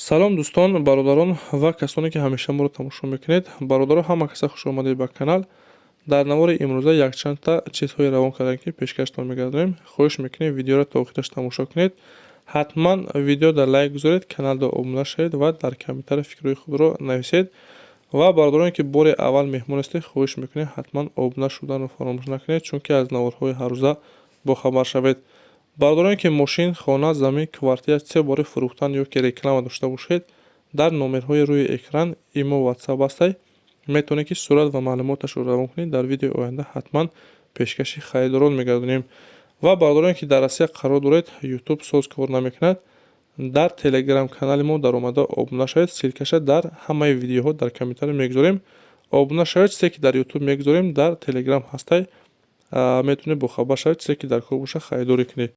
Салом, дӯстон, бародарон ва касоне, ки ҳамеша моро тамошо мекунед. Бародаро, ҳама каса хуш омадед ба канал. Дар навори имрӯза якчандта чизҳое равон кардем, ки пешкаштон мегардонем. Хоҳиш мекунем, видеоро то охираш тамошо кунед. Ҳатман видео дар лайк гузоред, каналда обуна шавед ва дар комментария фикрҳои худро нависед. Ва бародароне, ки бори аввал меҳмон ҳастед, хоҳиш мекунем, ҳатман обуна шуданро фаромӯш накунед, чунки аз наворҳои ҳаррӯза бохабар шавед. Бародароне, ки мошин, хона, замин, квартира се бори фурӯхтан ё ки реклама дошта бошед, дар номерҳои рӯи экран имо, ватсап ҳастай, метавонед, ки сурат ва маълумоташро равон кунед. Дар видеои оянда ҳатман пешкаши харидорон мегардонем. Ва бародароне, ки дар Россия қарор доред, Ютуб соз кор намекунад, дар Телеграм канали мо даромада обуна шавед. Ссылка ша дар ҳамаи видеоҳо дар комментария мегузорем. Обуна шавед. Чизе, ки дар Ютуб мегузорем, дар Телеграм ҳастай, метавонед бохабар шавед. Чизе, ки дар кор бошад, харидорӣ кунед.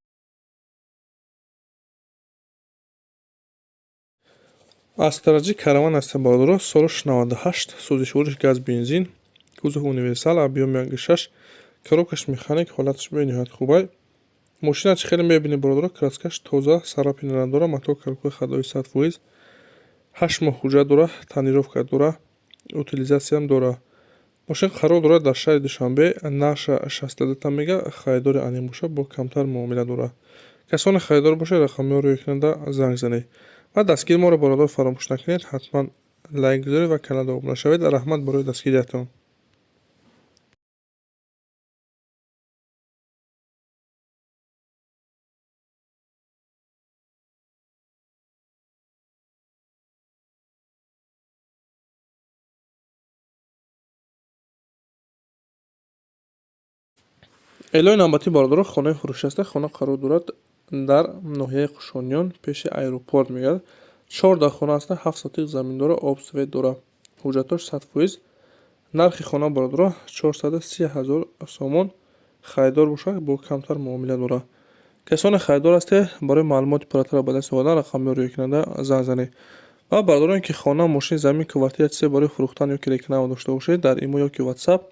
Астра Джи Караван ҳастем, бародаро. Солаш 98, сӯзишвориш газ, бензин, кузов универсал, объём 1,6, коробка ш механик, ҳолаташ бениҳоят хубай. Мошина чӣ хеле мебинед, бародаро, краска ш тоза, царапина надора, мотор, коробка ходовой 100%, 8 моҳ ҳуҷҷат дора, тонировка дора, утилизация м дора. Мошин қарор дорад дар шаҳри Душанбе. Нархша 62 та мега. Харидори аниқ бошад, бо камтар муомила дорад. Касоне харидор бошад, рақамҳоро рӯи экранда занг занед. Ва дастгири моро, бародар, фаромӯш накунед. Ҳатман лайк гузоред ва каналда обуна шавед. Раҳмат барои дастгириятон. Эълони навбатӣ, бародаро, хонаи фурӯшӣ аст. Хона қарор дорад дар ноҳияи Қушониён, пеши аэропорт мегардад. 14 хона аста, 7 сотих замин дора, об, свет дора, ҳуҷҷатош 100%. Нархи хона, бародаро, 430 000 сомон. Харидор бошад, бо камтар муомила дорад. Касоне харидор ҳастед, барои маълумоти пурратар ба даст овардан рақамҳои рӯи экранда занг занед. Ва бародароне, ки хона, мошин, замин, квартира, чизе барои фурӯхтан ё ки реклама дошта бошед, дар имо ё ки ватсап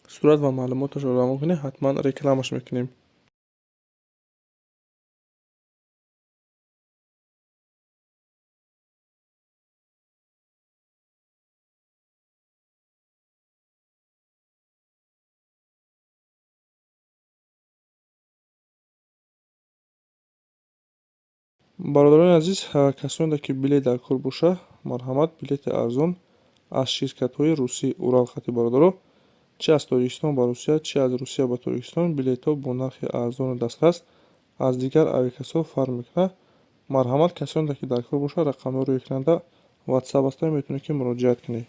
сурат ва маълумоташро равон кунед, ҳатман рекламаш мекунем. Бародарони азиз, касоне, ки билет дар кор боша, марҳамат, билети арзон аз ширкатҳои русӣ Урал хати. Бародаро, чи аз Тоҷикистон ба Русия, чи аз Русия ба Тоҷикистон, билетҳо бо нархи арзону дастрас аз дигар авиакассаҳо фарқ мекунад. Марҳамат, касоне, ки дар кор бошад, рақамҳои рӯи экранда ватсап ҳастанд, метавонед, ки муроҷиат кунед.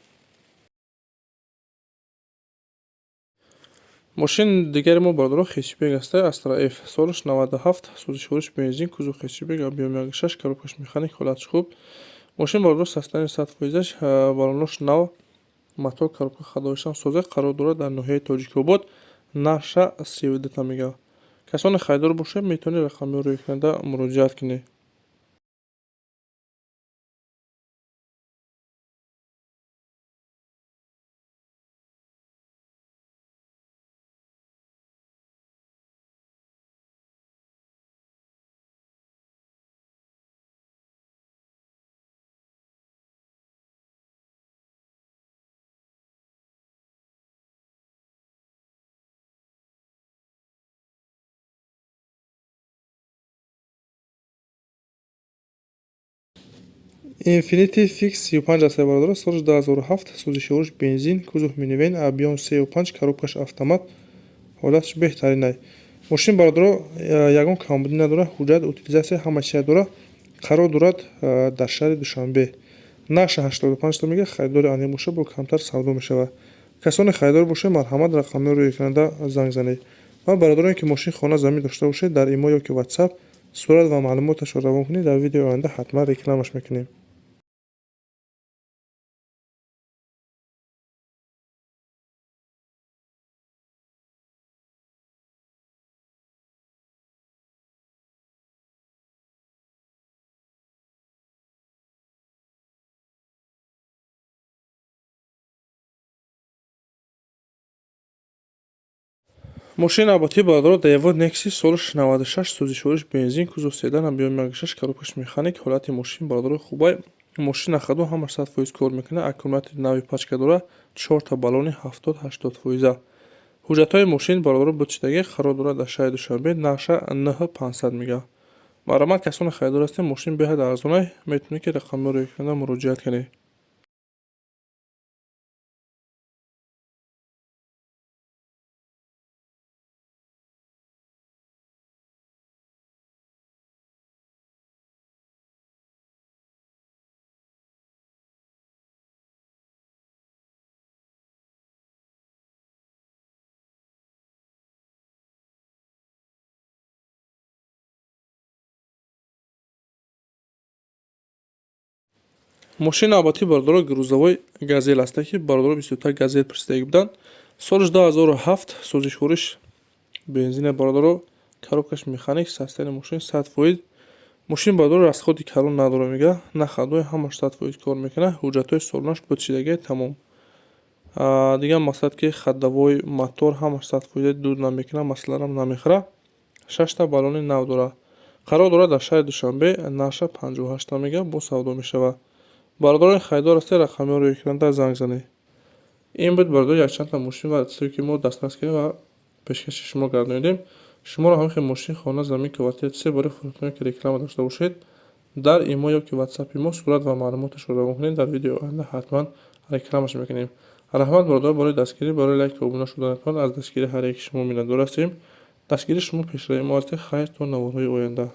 Мошини дигари мо, бародаро, хэтчбек аста, Астра Ф, солаш 97, сӯзишвориш бензин, кузов хэтчбек, объём 1,6, коробка ш механик, ҳолатш хуб. Мошин, бародаро, состояние 100%аш, баллонош нав, мотор, коробка ходовой шам соза. Қарор дорад дар ноҳияи Тоҷикобод. Нархша 32 та мега. Касоне харидор бошед, метавонед рақамҳои рӯи экранда муроҷиат кунед. Инфинити Фикс 35 аст, бародаро. Соли 2007, сӯзишвориш бензин, кузов минивэн, объём 3,5, коробка ш автомат, ҳолаташ беҳтаринай. Мошин, бародаро, ягон камбудӣ надорад, ҳуҷҷат, утилизация, ҳама чиза дорад. Қарор дорад дар шаҳри Душанбе. Нархша 85 та мега. Харидори аниқ бошад, бо камтар савдо мешавад. Касоне харидор бошед, марҳамат, рақамҳои рӯи экранда занг занед. Ва бародароне, ки мошин, хона, замин дошта бошед, дар имо ё ки ватсап сурат ва маълумоташро равон кунед. Дар видеои оянда ҳатман рекламаш мекунем. Мошини навбатӣ, бародаро, Дэево Некси, солаш 96, сӯзишвориш бензин, кузов седан, объём 1,6, коробка ш механик. Ҳолати мошин, бародаро, хубай. Мошин на ходу, ҳамаш 100% кор мекунад. Аккумулятори нави пачка дорад, чорта баллони 70-80 фоиза. Ҳуҷҷатҳои мошин, бародаро, бутшидагӣ. Қарор дорад дар шаҳри Душанбе, нарха 9500 мега. Марҳамат, касоне харидор ҳастем, мошин беҳад арзонай, метавонед, ки рақамҳоро экрана муроҷиат кунед. Мошини навбатӣ, бародаро, грузовой Газел аста, ки бародаро бисёртар Газел пурсидаги буданд. Солиш 2007, сӯзишвориш бензина, бародаро, коробкаш механик, состояни мошин 100%. Мошин, бародаро, расходи калон надорад, мега, на ходу, ҳамаш 100% кор мекунад. Ҳуҷҷатҳои солонаш бутшидагӣ, тамом. Дигар мақсад, ки ходовой, мотор ҳамаш 100%, дуд намекунад, масларам намехӯрад. Шашта баллони нав дорад. Қарор дорад дар шаҳри Душанбе, нарша 58 мега, бо савдо мешавад. Бародарони харидор ҳастед, рақамҳоро экран занг занед. Ин буд, бародаро, якчандта мошин ва чизе, ки мо дастрас кардем ва пешкаши шумо гардонидем. Шуморо ҳамин хел мошин, хона, замин, квартира, чизе барои фурӯхтане, ки реклама дошта бошед, дар имо ё ки ватсапи мо сурат ва маълумоташро равон кунед, дар видеои оянда ҳатман рекламаш мекунем. Раҳмат, бародар, барои дастгирӣ, барои лайку обуна шуданатон. Аз дастгирии ҳар яки шумо миннатдор ҳастем. Дастгирии шумо пешравии мо аст. Хайр, то наворҳои оянда.